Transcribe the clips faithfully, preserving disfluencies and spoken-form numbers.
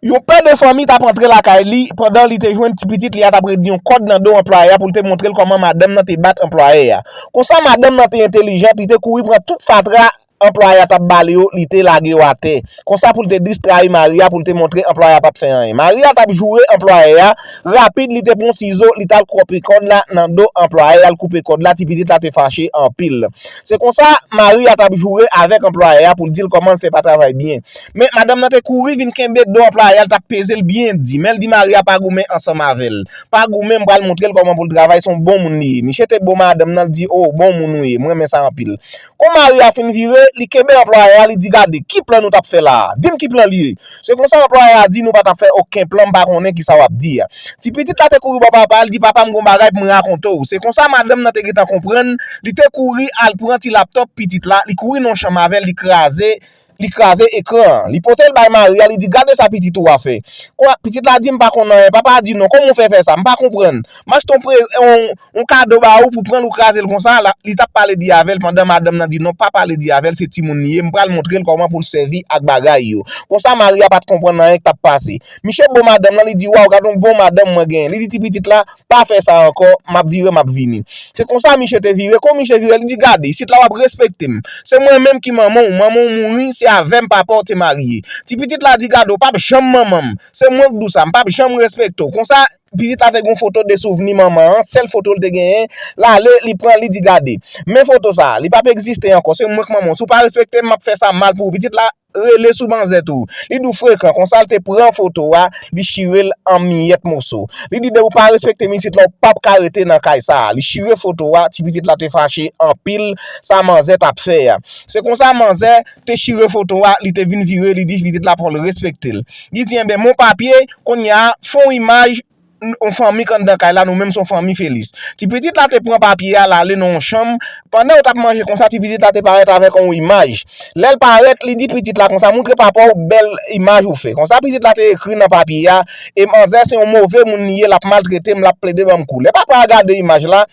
Yon pè de fanmi t ap antre lakay li pandan li te jwenn ti pitit li a t ap redi yon kòd nan do anplwayè a pou l te montre l kòman madanm nan te bat anplwayè a. Konsa, madanm nan te entelijant, li te kouri pran tout fatra anplwayè a t ap ba li yo, li te lage yo atè. Konsa, pou l te distrayi mari a, pou l te montre anplwayè a pa t fè anyen. Mari a t ap joure anplwayè a, rapid, li te pran sizo, li t al koupe kòd la nan do anplwayè a, l koupe kòd la, ti pitit la te fache anpil. Se konsa, mari a t ap joure avèk anplwayè a pou l di l kòman l fè pa travay byen. Men madanm nan te kouri vin kenbe do anplwayè a, l t ap peze l byen di, men l di mari a pa goumen ansanm avè l. Pa goumen, m pral montre l kòman pou l travay, se yon bon moun li ye. Misye te bo madanm nan, l di, "O, bon moun ou ye, m renmen sa anpil." Kon mari a fin vire, li kenbe anplwayè a, li di, "Gade, ki plan nou t ap fè la a? Di m ki plan li ye." Se konsa anplwayè a di, "Nou pa t ap fè okenn plan, m pa konnen ki sa w ap di a." Ti pitit la te kouri bò papa l, di, "Papa, m gon bagay pou m rakonte w." Se konsa madanm nan te gentan konprann, li te kouri al pran ti laptòp pitit la, li kouri nan yon chanm avè l, li kraze, li kraze ekran an. Li pote l bay mari a, li di, "Gade sa pitit ou a fè." Kwa, pitit la di, "M pa konn anyen." Papa a di, "Non, kòman w fè fè sa? M pa konprann. M achte yon pre-, yon, yon kado ba ou pou pran l ou kraze l konsa." La, li t ap pale di avè l pandan madanm nan di, "Non, pa pale di avè l, se timoun li ye, m pral montre l kòman pou l sèvi ak bagay yo." Konsa, mari a pa t konprann anyen k t ap pase. Misye bo madanm nan, li di, "Waw, gade yon bon madanm mwen genyen." Li di ti pitit la, "Pa fè sa ankò, m ap vire, m ap vini." Se konsa misye te vire. Kon misye vire, li di, "Gade, isit la w ap respekte m. Se mwen menm ki manman w, manman w mouri, se avè m papa w te marye." Ti pitit la di, "Gade, w p ap janm manman m. Se mwen k di w sa, m p ap janm respekte w." Konsa, pitit la te gen yon foto de souvni manman an, sèl foto l te genyen, l ale, li pran, li di, "Gade, men foto sa a, li p ap egziste ankò, se mwen k manman w. Si w pa respekte m, m ap fè sa mal pou ou." Pitit la rele sou manzè tou. Li di w frekan, konsa l te pran foto a, li chire l an miyèt moso. Li di, "Depi w pa respekte m isit la, w p ap ka rete nan kay sa a." Li chire foto a, ti pitit la te fache anpil, sa manzè t ap fè a. Se konsa manzè te chire foto a, li te vin vire, li di pitit la pou l respekte l. Li di, "Enben, men yon papye, kounye a, fè yon imaj yon fanmi k anndan kay la, nou menm se yon fanmi Felis." Ti pitit la te pran papye a, l ale nan yon chanm. Pandan yo t ap manje konsa, ti pitit la te parèt avèk yon imaj. Lè l parèt, li di pitit la konsa, "Montre papa w bèl imaj ou fè." Konsa, pitit la te ekri nan papye a, "E manzè se yon move moun li ye, l ap maltrete m, l ap plede ban m kou." Lè papa a gade imaj la,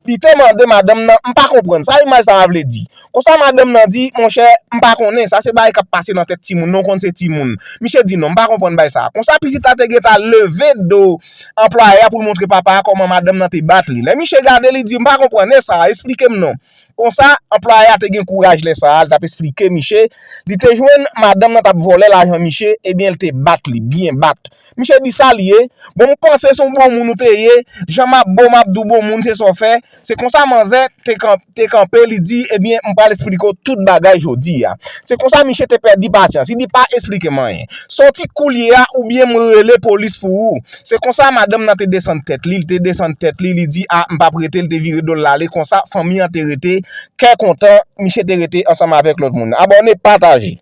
li te mande madanm nan, "M pa konprann, sa imaj sa a vle di?" Konsa, madanm nan di, "Monchè, m pa konnen, sa se bagay k ap pase nan tèt timoun, non, w konn se timoun." Misye di, "Non, m pa konprann bagay sa a." Konsa, pitit la te gentan leve do anplwayè a pou l montre papa a kòman madanm nan te bat li. Lè misye gade, li di, "M pa konprann, e sa a, esplike m non." Konsa, anplwayè a te gen kouraj lè sa a, li t ap esplike misye, li te jwenn madanm nan t ap vòlè lajan misye, ebyen, l te bat li, byen bat. Misye di, "Sa l ye? Bon, m panse se yon bon moun ou te ye, jan m ap bo, m ap di w bon moun, se sa w fè." Se konsa manzè te kan-, te kanpe, li di, "Ebyen, m pral esplike w tout bagay jodi a." Se konsa misye te pèdi pasyans, li di, "Pa esplike m anyen. Soti koulye a oubyen m rele polis pou ou." Se konsa madanm nan te desann tèt li, li te desann tèt li, li di, "A, m p ap rete," li te vire do l l ale. Konsa, fanmi an te rete, kè kontan, misye te rete ansanm avèk lòt moun. Abòne, pataje.